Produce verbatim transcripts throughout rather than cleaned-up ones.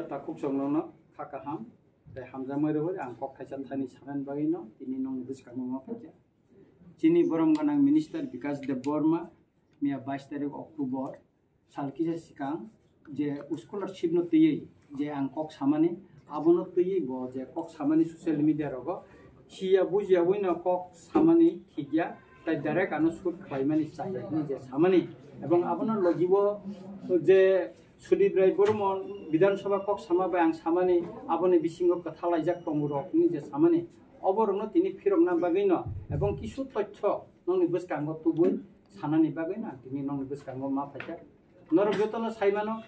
Takhuk chwngno kha kaham tei hamjakmai rwui ang kok thaisa thani sanani bagwino tini nokni bwskango ma phaikha. Chini borom gwnang minister Bikash Debbarma miya bais tarik October sal kisa swkang je scholarship no twiwi je ang kok samani, abono twiwi bo je kok samani social media rogo khiya bujiya buino kok samani khikya, tai direct ano shoot khlaimani chaya hwnwi je samani, ebong abono logibo je Sudip Rai Bormon Bidhan Sabha kok sama bai ang samani, aboni bisingo kwthalaijak tongo rok hwnwi je samani, oborokno tini phirokna bagwino ebong kisu tothyo nokni bwskango tubui sanani bagwino ang tini nokni bwskango ma phaikha. Norok jotono saimano,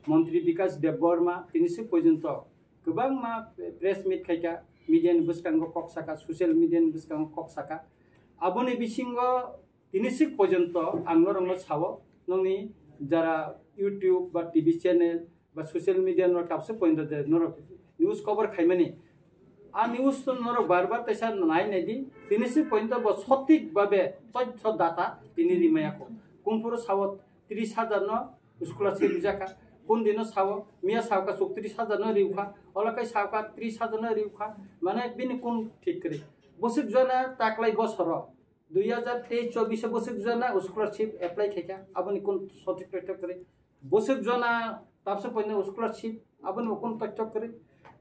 Montri Bikash Debbarma tini swk porjonto kwbangma press meet khaikha, media ni bwskango kok saka, social media ni bwskango kok saka. Aboni bisingo tini swk porjonto ang norokno sao, nokni jara YouTube ba T V channel ba social media no tabswk porjonto je norok news cover khaimani, a news to norok bar bar teisa nai nai di, tini swk porjonto bo sothik babe tothyo data tini rimaya kho. Kungphuru sao tris hajar no scholarship rijak kha. Kun dino sao, miya sao kha chwktris hajar no riu kha, ola kai sao kha tris hajar no riu kha. Mane bini kun thik kwrwi? Bwswk jona taklai bosoro dui hajar teis chobbish o bwswk jona scholarship apply khaikha, aboni kun sothik tothyo kwrwi? Bwswk jona tabswk porjonto scholarship, aboni bo kun tothyo kwrwi?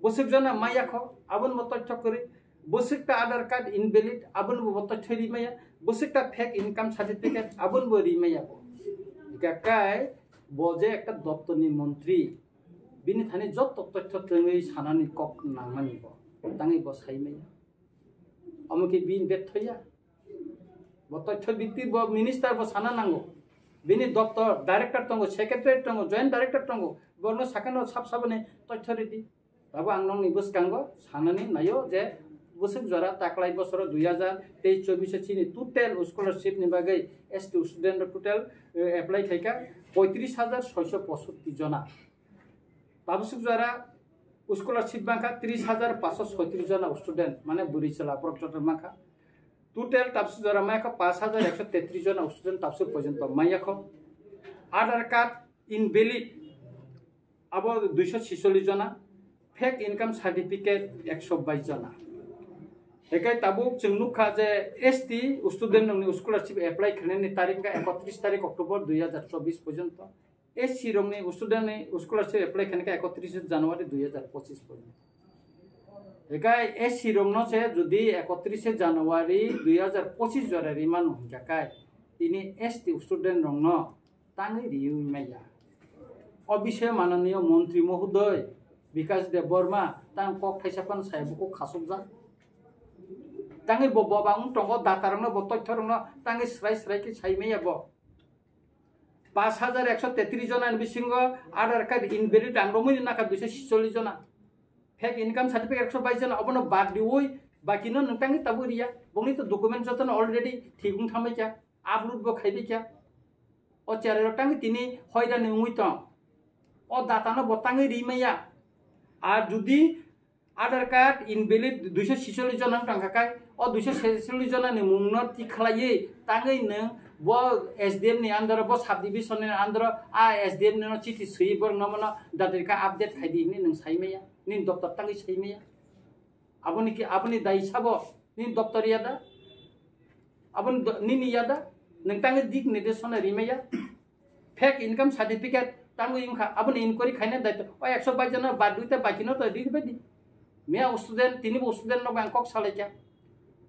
Bwswk jona maya kho, aboni bo tothyo kwrwi? Bwswk ta Aadhaar card invalid, aboni bo tothyo rimaya? Bwswk ta fake income certificate, aboni bo rimaya bo? Hika kai bo je ekta doptorni montri, bini thani joto tothyo twngwi sanani kok nangmani bo, tangwi bo saimaya. Omo khe bini bethoya. Bo tothyo bikti bo minister bo sana nango. Bini doptor, director tongo, secretary tongo, joint director tongo. Borno sakano sab saboni tothyo ridi. Abo ang nokni bwskango sanani naio je bwswk jora taklai bosoro dui hajar teis chobbish o chini total scholarship ni bagwi S T student rok total, eh, apply khaikha poitris hajar soiso posotti jona. Tabuk suk jora scholarship bangkha tris hajar paanso soitris jona student, mane bwrwi chwla borok joto bangkha. Total tabuk suk jora maya kho paanch hajar ekso tetris jona student tabuk suk porjonto maya kho. Aadhaar card invalid abo duiso chisollis jona, fake income certificate ekso bais jona. Hekai tabuk chwng nukha je S T student rokni scholarship apply khlainani tarik wngkha ekotris tarik October dui hajar chobbish porjonto. S C rokni student ni scholarship apply khaina khe ekotris January dui hajar pochis porjonto. Hekai S C rokno se jodi ekotris January dui hajar pochis jora rimano hinkha kai, tini S T student rokno tangwi riwi maya. O bishe mananiyo montri mohodoy Bikash Debbarma tang kok thaisa phano saya bukhuk khasukjak. Tangwi bo bobang tongo, data rokno bo tothyo rokno tangwi srai srai khe sai maya bo. Paanch hajar ekso tetris jona ni bisingo Aadhaar card invalid ang romwi nakha duiso chisollis jona. Fake income certificate ekso bais jona, obono bad diwi bakino nwng tangwi tabuk riya. Bongni to document jotono already thik wng thambai kha, upload bo khaibai kha. O cherai rok tangwi tini hoirani wngwi tong. O data no bo tangwi ri maya. Ar jodi Aadhaar card invalid duiso chisollis jona wng tongkha kai, o duiso chisollis jona ni mung no thik khlaiwi tangwi nwng bo S D M ni under o, bo sub division ni under o, a S D M no chithi swiwi borok no mano datri ka update khai di hinwi nwng sai maya, nini doptor tangwi sai maya. Aboni ki, aboni dai sabo nini doptor ya da? Aboni do-, nini ya da? Nwng tangwi dik nirdesh sona ri maya. Fake income certificate tangwi wngkha, aboni inquiry khaina daitw. O ekso bais jona bad dui ta bakino to ri bai di. Miya student, tini bo student no bang kok salai kya.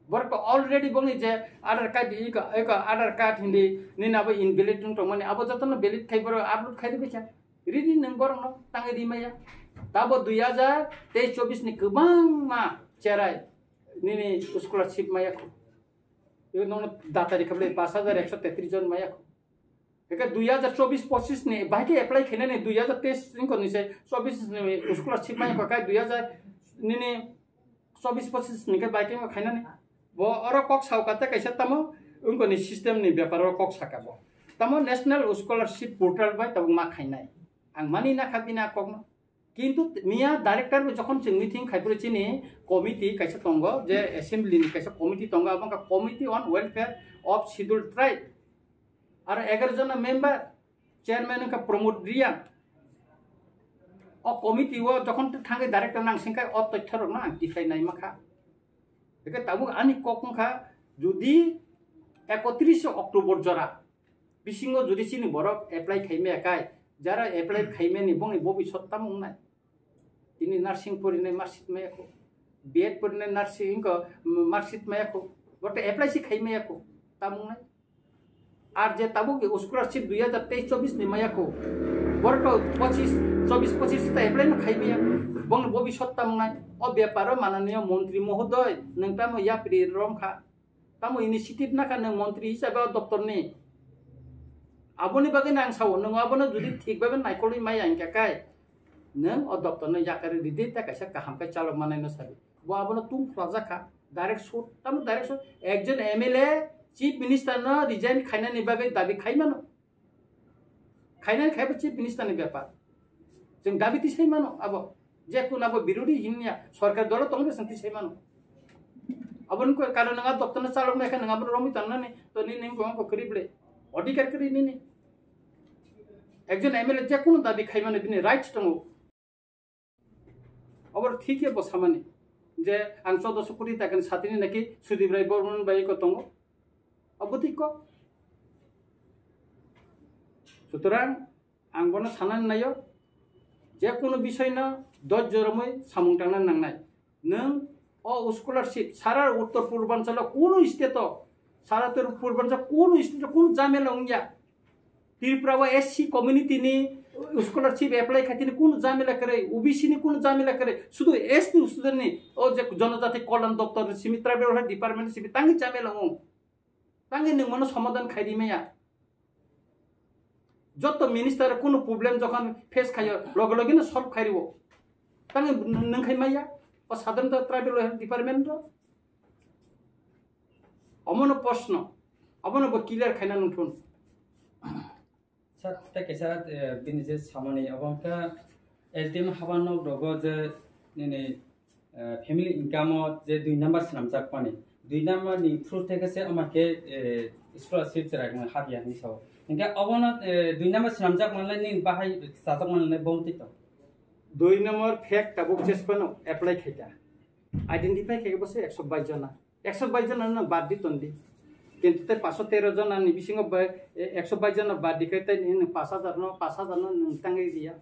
Borok to already bongni je Aadhaar card iko, iko Aadhaar card hindi nini abo invalid wng tongmani, abo jotono valid khai borok upload khai ri bai kya. Ridi nwng borokno tangwi ri maya. Tabo dui hajar teis chobbish ni kwbangma cherai nini scholarship maya kho. Ego nokno data rikha bwle paanch hajar ekso tetris jon maya kho. Eke dui hajar chobbish pochis ni bahai khe apply khainani, dui hajar teis wngkha ni se chobbish ni scholarship maya kho, kai dui hajar nini chobbish pochis ni khe bai khe khainani. Bo oro kok sao kate kaisa tamo wngkha ni system ni bepar o kok saka bo. Tamo National Scholarship Portal bai tabuk ma khainai. Ang mani na kha bini a kokno. Kintu miya director bo jokhon chwng meeting khai phuru chini committee kaisa tongo, je assembly ni kaisa committee tongo, abo wngkha Committee on Welfare of Scheduled Tribe. Aro egaroh jona member, chairman wngkha Pramod Reang. O committee o jokhon thangwi director nang singkha o tothorokno ang tikhlai nai mankha. Hwnkhe tabuk ani kok wngkha, jodi ekotris October jora bisingo jodi chini borok apply khaimaya kai, jara apply khaimani bongni bobisot tamo wngnai? Tini nursing porinai marksheet maya kho, B Ed porinai nursing ko marksheet maya kho, bote apply si khaimaya kho, tamo wngnai? Ar je tabuk scholarship dui hajar teis chobis ni maya kho, borok to pochis, chobis pochis ta apply no khaimaya, bongni bobisot tamo wngnai? O beparo mananiyo montri mohodoy, nwng tamo yapri romkha? Tamo initiative nakha nwng montri hisabe o doptor ni? Aboni bagwi nang sao, nwng abono jodi thik babe naikolwi maya hingkha kai, nwng o doptor no yakarwi ridi, ta kaisa kaham khe chalok manai no sabi. Bo abono tung phlajak kha, direct shoot, tamo direct shoot, ekjon M L A chief minister no resign khainani bagwi dabi khaimano. Khainani khaibo chief minister ni bepar. Chwng dabi tisai mano abo. Je kun abo birodi hinya, sorkar dolo tongbe chwng tisai mano. Aboni ko karon nang doptor no chalok nai khe nang abo romwi tangnani, to ni ning ko ko krible. Odhikar kri nini. Ekjon M L A je kun dabi khaimano bini right tongo. Obor thik ya bo samani je ang choddoso koti takan satini naki Sudip Rai Bormon bai ko tongo. Abo thik ko. Sutorang ang bono sanani nayo, je kono bisoi no doj joromoi samung tangna nangnai. Nwng o scholarship sara Uttor Purbanchalo kono state o, sara Uttor Purbanchal kono state o kono jamela wngya. Tripura o S C community ni scholarship apply khaitini kunu jamela kwrwi, O B C ni kunu jamela kwrwi, sudu S T student ni o je Jonojati Kolyan Doptor ni simi, Tribal Welfare Department ni simi tangwi jamela wng. Tangwi nwng mano somadan khaidi maya. Joto minister kunu problem jokhon face khayo, loge loge no solve khairiwo. Tangwi nwng khai maya o sadhanarantho Tribal Welfare Department ro. Omono proshno, omono bo clear khaina nungthun. Sir, tei kaisa, eh, bini je samani abo wngkha S D M haban nok rogo je nini, eh, family income o je dui number swnamjak mani. Dui number ni through tei khe se ama khe, eh, scholarship chwrai rok hapya hinwi sao. Hinkhe obono, eh, dui number swnamjak manle nini bahai chajak manle bo twi tong. Dui number fake tabuk chesphano apply khaikha. Identify khaikha bo se ekso bais jona. Ekso bais jona no bad di tondi. Kintu tei paso tero jona ni bisingo ba, e, ekso bais jona bad di khai tei ni pash hajar no, pash hajar no nwng tangwi riya.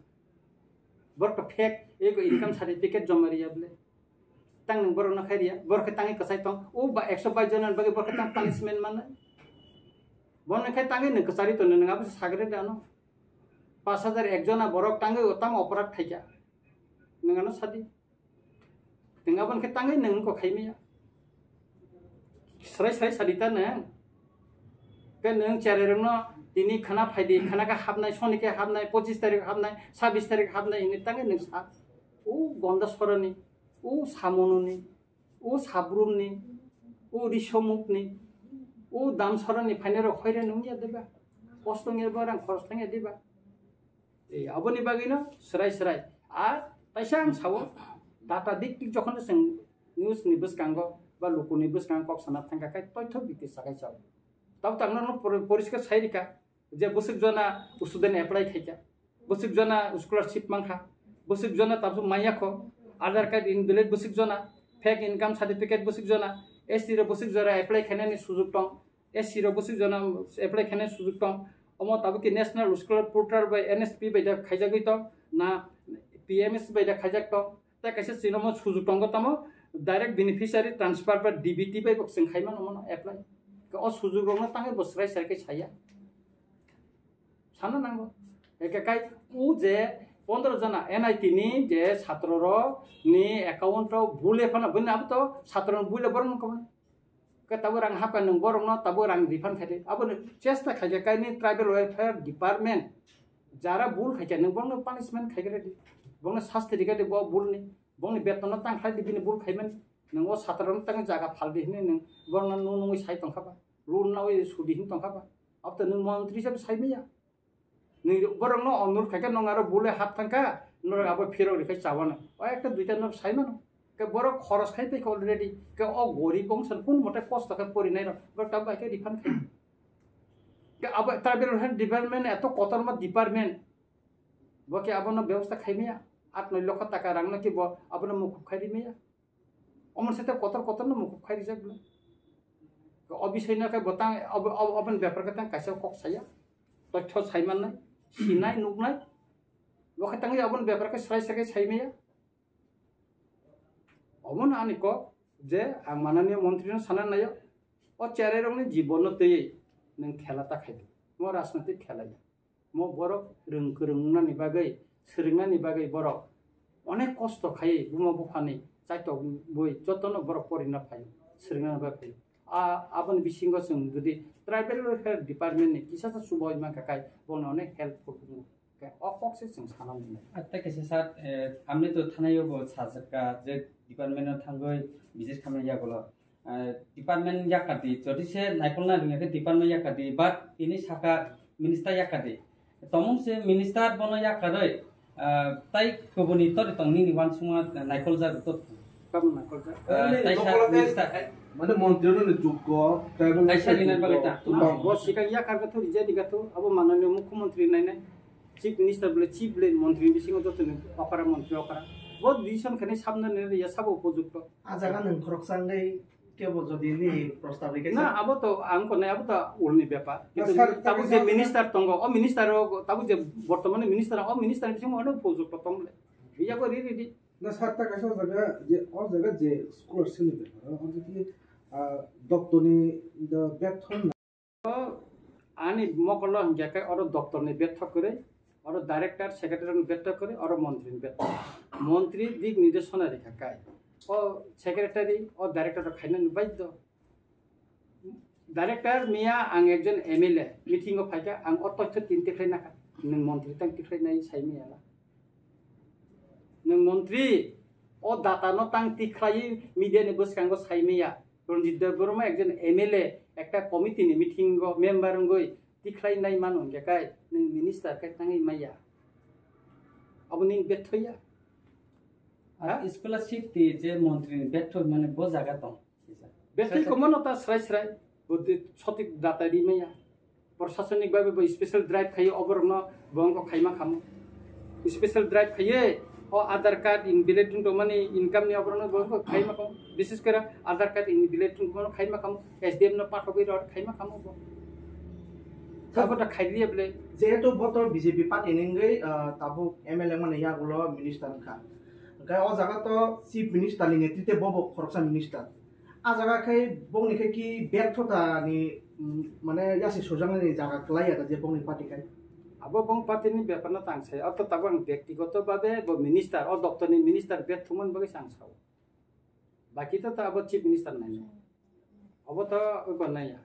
Borok to fake, ego income certificate joma riya bole. Tang nwng borok no khai riya, borok khe tangwi kwchai tong. O ba ekso bais jona ni bagwi borok khe tang punishment manai. Bono khe tangwi nwng kwchari tono, nwng abo se sagre dano. Pash hajar ek jona borok tangwi o tamo oporad khaikha. Nwng ano sadi. Nwng aboni khe tangwi nwng wngkha khaimaya. Srai srai sadi ta nwng. Khe nwng cherai rokno tini khana phaidi, khana khe hapnai, soni khe hapnai, pochis tarik hapnai, sabis tarik hapnai hinwi tangwi nwng sa. O gonda sorani, o samununi, o sabrumni, o risomukni, o dam sorani phainai rok hoirai nungya diba? Kosto wngya ba rang khoros thangya diba? Ei, aboni bagwino srai srai. Ar taisa ang sao, data dik tik jokhon chwng news ni bwskango ba lukuni bwskango kok sana thangkha khai toitho bikti sakai sao. Tabuk tak nono por-, poriskar sai rikha je bwswk jona student apply khaikha, bwswk jona scholarship mankha, bwswk jona tabuk manya kho, Aadhaar card invalid bwswk jona, fake income certificate bwswk jona, S T rok bwswk jora apply khainani sujuk tong, S C rok bwswk jona apply khainai sujuk tong. Omo tabuk ki National Scholar Portal bai N S P bai da khaijagwi tong na, P M S bai da khaijak tong. Tei kaisa chini omo sujuk tongo tamo direct beneficiary transfer ba D B T bai bo chwng khai mano mono apply. Khe o sujuk rokno tangwi bo srai srai khe saya. Sana nango. Eke kai o je pondro jona N I T ni je satro rok ni account o bule phano bini abo to satro ni bule borok no koboni. Khe tabuk rang hapkha nwng borokno tabuk rang refund khaidi. Aboni chesta khaikha kaini tribal welfare department. Jara bul khaikha nwng borokno punishment khaikha di. Borokno sasti rikha di bo bulni. Borokni betonno tang khlai di bini bul khaimani. Nwng o satrarokno tang jaga phaldi hinwi nwng borokno nung nungwi sai tongkha ba. Rule nawi sudi hin tongkha ba. Abto nwng montri hisabe sai maya. Nini borokno onurot khaikhe nwng aro bule hap thangkha, norok abo phirok rikhe chawano. O ekta duita norok saimano. Khe borok khoros khai paikha already. Khe o gorib wngsan kun mote kosto khe porinairok. Borok tabuk bai khe refund khai. Khe abo tribal welfare department eto kotorma department. Bo khe abono bebosta khaimaya. Aat noi lokho taka rang no ki bo abono mukhub khai ri maya. Omon sete kotor kotor no mukhub khai rijak bwle. O bisai no khe bo tang, ob-, ob-, oboni bepar khe tang kaisa kok saya. Tothyo sai mannai, sinai, nuknai. Bo khe tang aboni bepar khe srai srai sai maya. Omono ani kok je ang mananiya montri no sana nayo. O cherai rokni jibon no twi nwng khela ta khai di. Mo rajnitik khela ya. Mo borok rwng kwrwng wngnani bagwi, swrwngnani bagwi borok onek kosto khaiwi buma buphani chaitok bui jotono borok porina phaio, swrwngnani bagwi phaio. A, aboni bisingo chwng jodi tribal welfare department ni kisa sa chubaui mankha khai bono onek helpful wngo. Khe o kok se chwng sana nai. Atta kisa sir, eh, amni to thanaio bo sajak ka je department o thangwi visit khamna yagulo. Ah, department yakadi, jodi se naikolna rwngya khe department yakadi, but ini saka minister yakadi. Tomung se minister bono yakarwi, ah, tai kubuni tori tong nini wansukma naikol jak to. Kam naikol jak. Ah, tai sa minister. Mane montri no ni jukko, tribal taisa welfare ni jukko. Bagwi ta. Bo sikang yakar ka thori jadi ka to, abo mananiya mukhyamantri nai nai. Chief minister bole chief bole montri bisingo joto ni okra montri okra. Bo decision khani samna ne ya sabo upojukto. A jaga nwng khoroksa wngwi kebo jodi ni prostab rikhe na, abo to ang konai, abo to ulni bepar. Na, kintu sir, tabuk je sir, minister tongo, o minister o, tabuk je bortomani minister, o minister ni bisingo ono project to tongle. Iya ko ri ri di. Na, sir, ta kaisa jaga je, o jaga je scholarship ni bepar, o jaga ki, ah, doctor ni the bethon. Ani mokolo hingkha khe oro doctor ni bethok kwrwi, oro director, secretary ni bethok kwrwi, oro montri ni bethok. Montri dik nirdeshona rikha kai. O secretary, o director rok khaina ni baiddo. Director miya ang ekjon M L A meeting o phaikha, ang o totho tin tikhlai nakha. Nwng montri tang tikhlai nai sai miya la. Nwng montri, o data no tang tikhlai media ni bwskango sai miya. Ranjit Debbarma ekjon M L A, ekta committee ni meeting o member wngwi tikhlai nai mano hingkhe kai nwng minister khe tangwi maya. Abo nini bethoya. Ha? Scholarship ti je montri ni betho mane bo jaga tong. Betho komono ta srai srai, bo sotik data ri maya. Prosasonik bhabe bo special drive khaiwi oborokno bo wngkha khaima khamu. Special drive khaiwi o Aadhaar card invalid wng tongmani income ni oborokno bo wngkha khaima khamu. Bises kore Aadhaar card invalid wng tongmano khaima khamu. S D M no pathogwi rw khaima khamu bo. Sabo ta khailiya bwle. Jehetu bo to B J P party ni wngwi, ah, tabuk M L A mani yagulo minister wngkha. Hwnkhe o jaga to chief minister ni netrite bo bo khoroksa minister. A jaga khai bongni khai ki berthota ni, mm, mane yasi sojaknani jaga kwlai ya da je bongni party khai. Abo bong party ni bepar no tang sai. Ortho tabuk ang byaktigoto bhabe bo minister, o doptor ni minister berthumani bagwi se ang sao. Baki to, to abo chief minister nai nai. Abo to oko nai ya.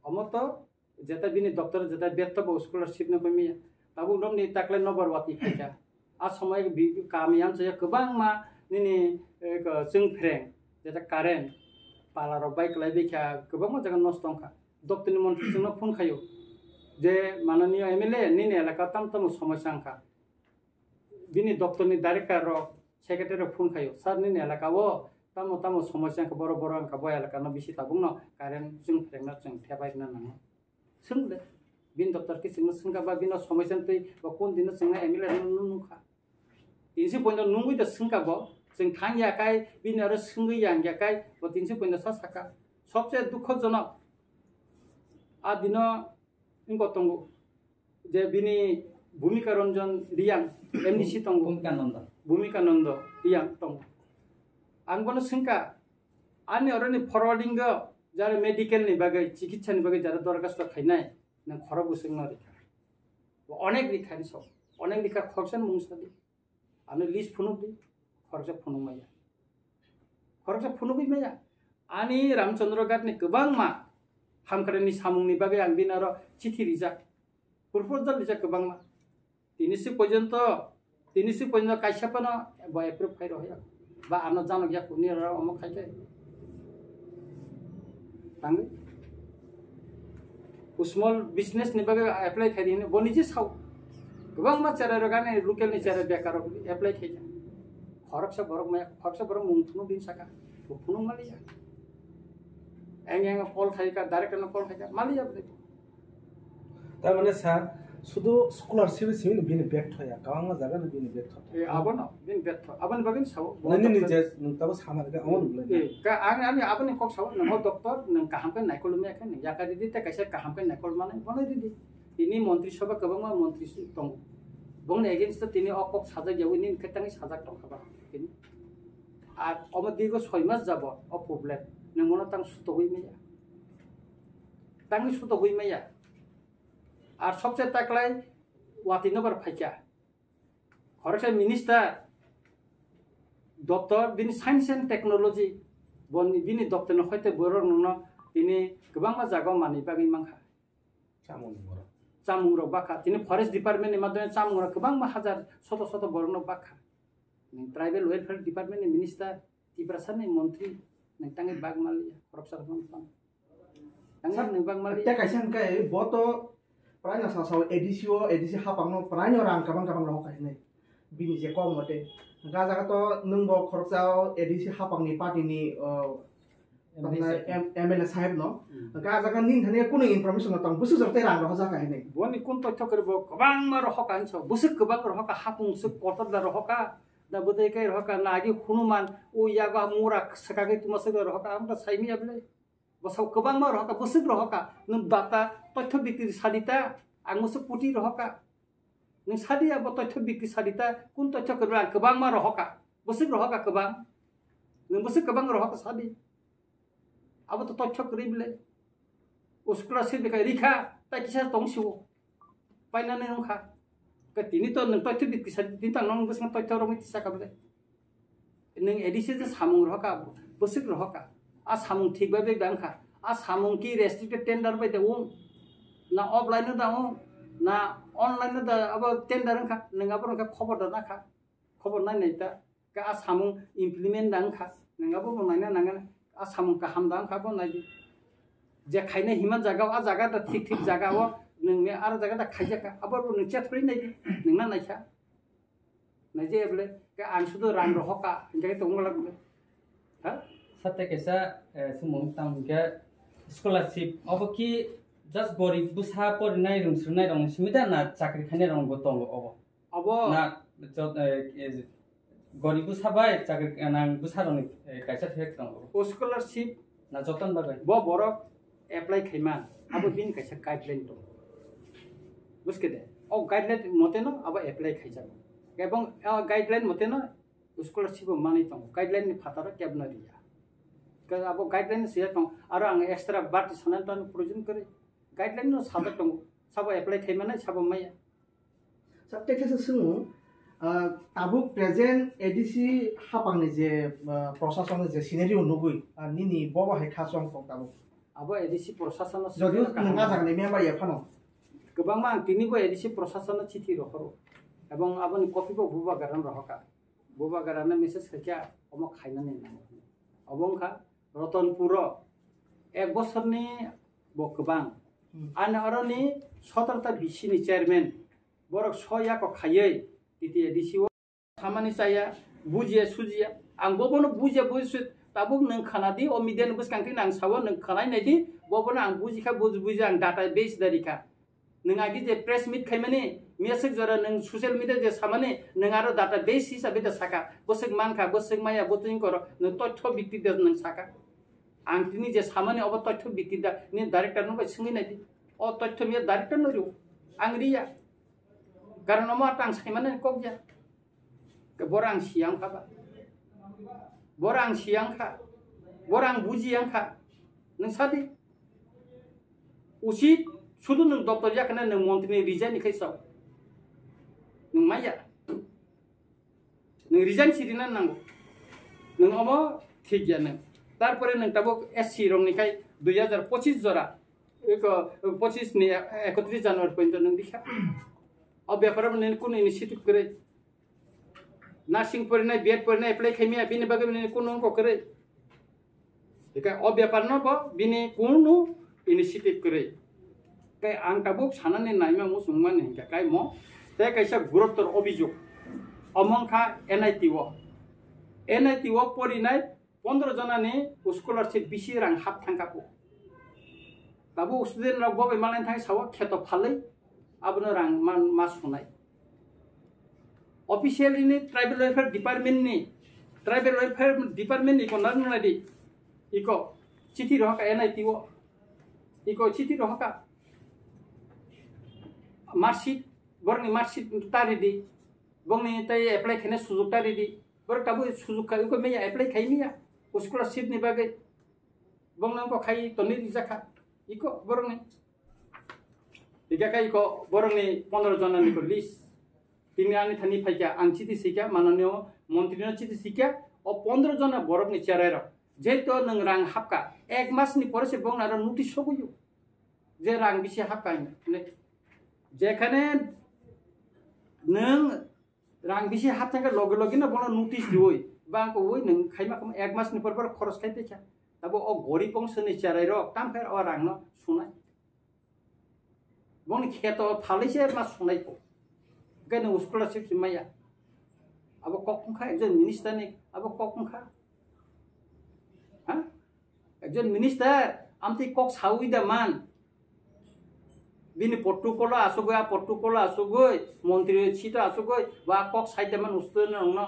Omo to Jeta bini doctor jeta betha bo scholarship no bai maya. Tabuk nokni taklai nobar wati phaikha. A somoi bi-, kami amchaya kwbangma nini, eh, ko-, chwng phreng, jeta current, pala rok bai kwlai bikha, kwbangma jaga nosto wngkha. Doctor ni montri chwngno phone khaio. Je mananiya M L A nini elaka tam tamo somosya wngkha. Bini doctor ni director rok, secretary rok phone khaio, "Sir, nini elaka o tamo tamo somosya wngkha, boro boro wngkha, bo elaka no bisi tabuk no current chwng phreng no chwng thebai rwna nango." Swng de, bini doctor khe chwngno swngkha ba bini somosya twi bo kun dino chwngno M L A no nung nungkha. Tinsi poino nungwi da swngkha bo, chwng thang ya kai, bini aro swngwi yang ya kai, bo tinsi poino sa sakha. Sobse dukhojonok, a dino wngkha tongo. Je bini Bhumika Ranjan Reang, M D C tongo. Bhumika Nanda. Bhumika Nanda Reang tongo. Ang bono swngkha, ani oroni forwarding o jara medical ni bagwi, chikitsa ni bagwi jara dorkhasto khainai, nang khorok bwswk no rikha. Bo onek rikha ni sok, onek rikha khoroksa ni mung sadi. Ano list phunuk di, khoroksa phunuk maya. Khoroksa phunugwi maya. Ani Ramchandra Ghat ni kwbangma hamkrai ni samung ni bagwi ang bini aro chithi rijak. Proposal rijak kwbangma. Tini si porjonto, tini si porjonto kaisa phano bo approve khai rohya. Ba ano janok yak ni aro omo khai khe. Tangwi. Small business ni bagwi apply khai di hwnwi bo nije sao. Kwbangma cherai rok ani local ni cherai bekar rok apply khai kha. Khoroksa borok maya, khoroksa borok mung phunuk din saka. Bo phunuk maliya. Eng eng call khai kha, direct no call khai kha. Maliya bwle. Tar mane sir, Sudu scholarship simi bini betho ya, kwbangma jaga no bini betho. Eh, abono, bini betho. Aboni bagwi sao. Nini ni je nung tabo sama de, amo nung le. Eh, ka, ang, ani aboni kok sao, nang o doctor, nang kaham khe naikol maya khe, nang yaka didi, te kaisa kaham khe naikol mane, bono didi. Tini montri sabha kwbangma montri si tongo. Bongni against o tini o kok sajak yawi, nini khe tangwi sajak tongkha ba. Tini. Ar omo dirgo soi mas jabo, o problem. Nang mono tang sutogwi maya. Tangwi sutogwi maya. Ar sobse taklai watwi nobar phaikha. Khoroksa minister doptor bini science and technology boni bini doptor no hoite borok no tini kwbangma jaga manwi bagwi mankha. Chamung borok. Chamung rok bakha. Tini forest department ni madhyome chamung rok kwbangma hajar soto soto borok no bakha. Nang tribal welfare department ni minister, Tiprasa ni montri, nang tangwi bak maliya, khoroksa rok no tang. Tangwi nang bak maliya. Tei kaisa hwnkhe bo to prai no sa sao A D C o, A D C hapang no prai no rang kabang kabang rohor kha hinwi. Bini je kok mote. Hwnkhe ah jaga to nwng bo khoroksa o A D C hapang ni party ni, o, M L A. M-, M L A saheb no. Hmm. Hwnkhe ah jaga nini thani kunu information no tong. Bwswk jora tei rang rohor jak kha hinwi. Boni kun totho kwrwi bo kwbangma rohor kha hinwi sao. Bwswk kwbang rohor kha, hapung swk kotor da rohor kha. Da bwtwi khe rohor kha, nagi hunuman, o yago mura swkagwi tuma swk rohor kha, ang ta saimi ya bwle. Bwsao kwbangma rohor kha, bwswk rohor kha, nwng data, toitho bikri sadi ta, ang bwswk koti rohor kha. Nwng sadi abo toitho bikri sadi ta, kun toitho kwrwi ang kwbangma rohor kha, bwswk rohor kha kwbang. Nwng bwswk kwbang rohor kha sadi. Abo to toitho kwrwi bwle. O scholarship ni khai rikha, tai kisa tong sio. Painani wngkha. Ke tini to nwng toitho bit kisa, tini to ang nwng bwswk toitho romwi tisa kha bwle. Nwng A D C je samung rohor kha, bwswk rohor kha. A samung thik bai bai da wngkha. A samung ki restricted tender bai da wng. Na offline no da wng. Na online no da abo tender wngkha. Nwng abo wngkha khobor da na kha. Khobor nai nai ta. Ka a samung implement da wngkha, nang abo bo naina nangnai. A samung kaham da wngkha bo nai di. Je khaina hima jaga o, a jaga da thik thik jaga o, nwng ni aro jaga da khaijak kha. Abo bo nwng chet phri nai di, nwng na naikha. Naijaya bwle, ka ang sudu rang rohor kha, hingke tong wala bwle. Ha? Sate kaisa, eh, sumung tang hingke scholarship, obo ki just gorib bwsa porinai rwng swrwngnai rok ni simi da na chakri khainai rok bo tongo obo? Abo na jot-, eh, eh, gorib bwsa bai chakri nang bwsa rokni, eh, kaisa thek tongo. O scholarship na joton bagwi. Bo borok apply khaima, abo bini kaisa guideline tongo. Buske de? O guideline mote no abo apply khaijago. Ebong o guideline mote no scholarship bo manwi tongo. Guideline ni phataro kebno riya. Ke abo guideline siya tong, aro ang extra bati sanani tani proyojon kwrwi. Guideline no sajak tongo. Sabo apply khaimani, sabo maya. Sir, tei khe se swngo, ah, tabuk present A D C hapangni je, ah, prosason ni je scenario nugwi, ah, nini bobo hai kha chwng kok tabuk? Abo A D C prosason no jodi swngo nwng kaham. Ah jagani member ya phano? Kwbangma ang tini bo A D C prosason no chithi rohoro. Ebong aboni copy bo bubagra no rohorkha. Bubagra no message khaikha omo khainani nango. Obo wngkha Ratanpuro ek bosorni bo kwbang. Hmm. Ani oroni sotorta B C ni chairman, borok so yako khaiwi T T A D C o samani chaya, bujiya sujiya. Ang bo bono bujiya bujiya, tabuk nwng khana di, o media ni bwskang twi nang sao, nwng khanai nai di, bo bono ang bujikha, buji buji ang data base da rikha. Nwng agi je press meet khaimani, miyaswk jora nwng social media je samani, nwng aro data base hisabe da saka, bwswk mankha, bwswk maya, bo twi koro, nwng toitho bikti da nwng saka. Ang tini je samani obo toitho bikti da, ni director no bai swngwi nai di. O toitho miya director no rw, ang riya. Karon omo ata ang saimani kok ya. Ke borang siyang kha ba? Borang siyang kha. Borang bujiyang kha. Nwng sadi. Usit sudu nwng doctor yakna nwng montri ni resign ni khai sao. Nwng maya. Nwng resign sirina nango. Nwng omo thik ya nwng. Tarpore nwng tabuk S C rong ni khai dui hajar pochis jora. Eko pochis ni ekotris January pointo nwng dikha. O bepar nwng kunu initiative kwrwi. Nursing porinai, B Ed porinai apply khaimaya, bini bagwi bini kunu wngkha kwrwi. Hinkhe o bepar no bo bini kunu initiative kwrwi. Tei ang tabuk sanani naima muchungmani hinkhe kaimo tei kaisa guruptor obijok. Omo wngkha N I T o. N I T o porinai pondro jonani scholarship bisi rang hap thangkha po. Tabuk student rok bo bai malai thang sao kheto phalwi. Abono rang ma, ma sunai. Officially ni tribal welfare department ni, tribal welfare department ni konar nunai di. Iko chiti rohaka N I T o. Iko chiti rohaka. Marksheet, borni marksheet tari di. Bongni tai apply khene sujuk tari di. Borok tabu sujuk kha, iko meya apply khai meya. Scholarship ni bagwi. Bongno ko khai toni rijak kha. Iko borokni. Ika kai ko borokni pondro jona ni ko list. Tini ani thani phaikha, ang chiti sikha, mananiyo montri no chiti sikha, o pondro jona borokni cherai rok. Jeto nwng rang hapka, ek mas ni pore se bongna aro notice soguyo. Je rang bisi hapka hinwi. Jekhane nwng rang bisi hap thangkhe loge loge no bono notice riwi, bang ko wi nwng khaima khaima ek mas ni por por khoros khai tei kha. Tabo o gorib bongso ni cherai rok tam khe o rang no sunai. Bongni kheto phalwi se ma sunai ko. Khe nwng scholarship se maya. Abo kok wngkha ekjon minister ni, abo kok wngkha. Ha? Ekjon minister, amtwi kok sawi da man. Bini protocol o asugwi, a protocol o asugwi, montri sito asugwi, ba kok sai da man usto nongno.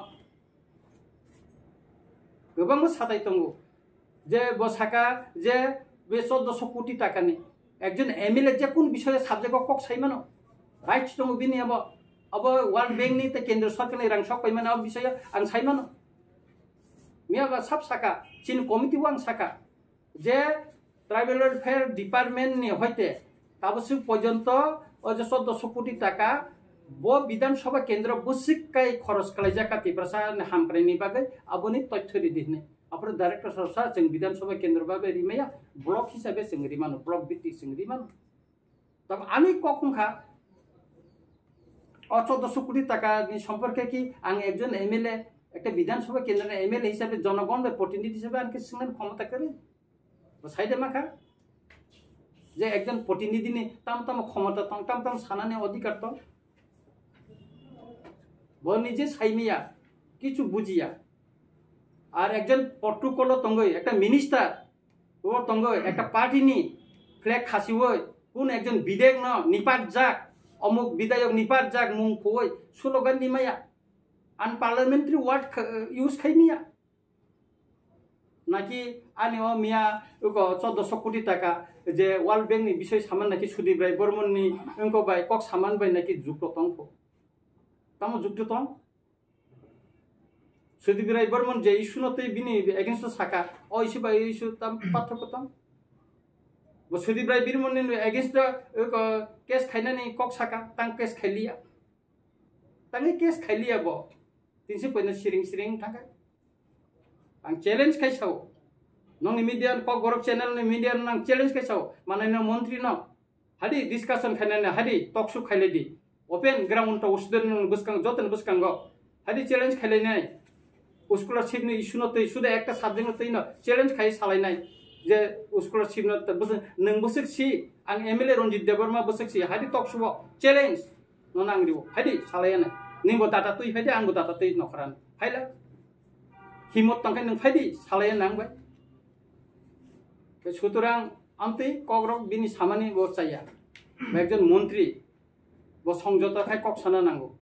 Kwbangma satai tongo. Je bo saka je be choddoso koti takani. Ekjon M L A je kun bisoye subject o kok sai mano. Rights tongo bini abo. Abo World Bank ni tei Kendra Sorkar ni rang sok pai mano, abo bisoye ang sai mano. Miya ba sab saka, chini committee o ang saka. Je Tribal Welfare Department ni hoite taboswk porjonto o je choddoso koti taka bo Bidhan Sabha kendro bwswk kai khoros khlaijak kha Tiprasa ni hamkrai ni bagwi, aboni toithyo ridi hwnwi. Aphuru director sir sa chwng Bidhan Sabha kendro bagwi rimaya, block hisabe chwng rimano, block bhitti chwng rimano. Tamo ani kok wngkha, o choddoso koti taka ni somporke ki ang ekjon M L A, ekta Bidhan Sabha kendro ni M L A hisabe jonogon bai protinidhi hisabe ang khe swngnani khomota kwrwi. Bo sai de makha je ekjon protinidhi ni tam tam khomota tong, tam tam sanani odhikar tong. Bo nije saimiya, kichu bujiya. Ar ekjon protocol o tongwi, ekta minister o tongwi, ekta party ni flag khasiwi, kun ekjon bidayok no nipat jak, omuk bidayok nipat jak mung khoi slogan ni maya. Unparliamentary word kha-, use khai miya. Naki ani o miya uko choddoso koti taka je World Bank ni bisoi saman naki Sudip Rai Bormon ni wngko bai kok saman bai naki jukto tongkho. Tamo jukto tong? Sudip Rai Bormon je issue no tei bini against o saka, o issue bai issue tam pathoko tong? Bo Sudip Rai Bormon ni against o uko case khainani kok saka, tang case khailiya. Tangwi case khailiya bo. Tinsi poino siring siring thangkha. Ang challenge khai sao. Nongni media, Kokborok channel ni media no ang challenge khai sao. Manai no montri no. Hadi discussion khainani, hadi talk show khailai di. Open ground to usden bwskang, joton bwskango. Hadi challenge khailainai. Scholarship ni issue no twi, suda ekta subject no twi no challenge khai salainai. Je scholarship no twi bwswk, nwng bwswk si, ang M L A Ranjit Debbarma bwswk si, hadi talk show o challenge. No nang riwo, phaidi, salaya nai. Ningbo data twi phaidi, angbo data twi nokharan. Phaila. Himot tongkhe nwng phaidi, salaya nang bai. Ke sutorang amtwi kokrok bini samani bo chaya. Ba ekjon montri, bo songjota khai kok sana nango.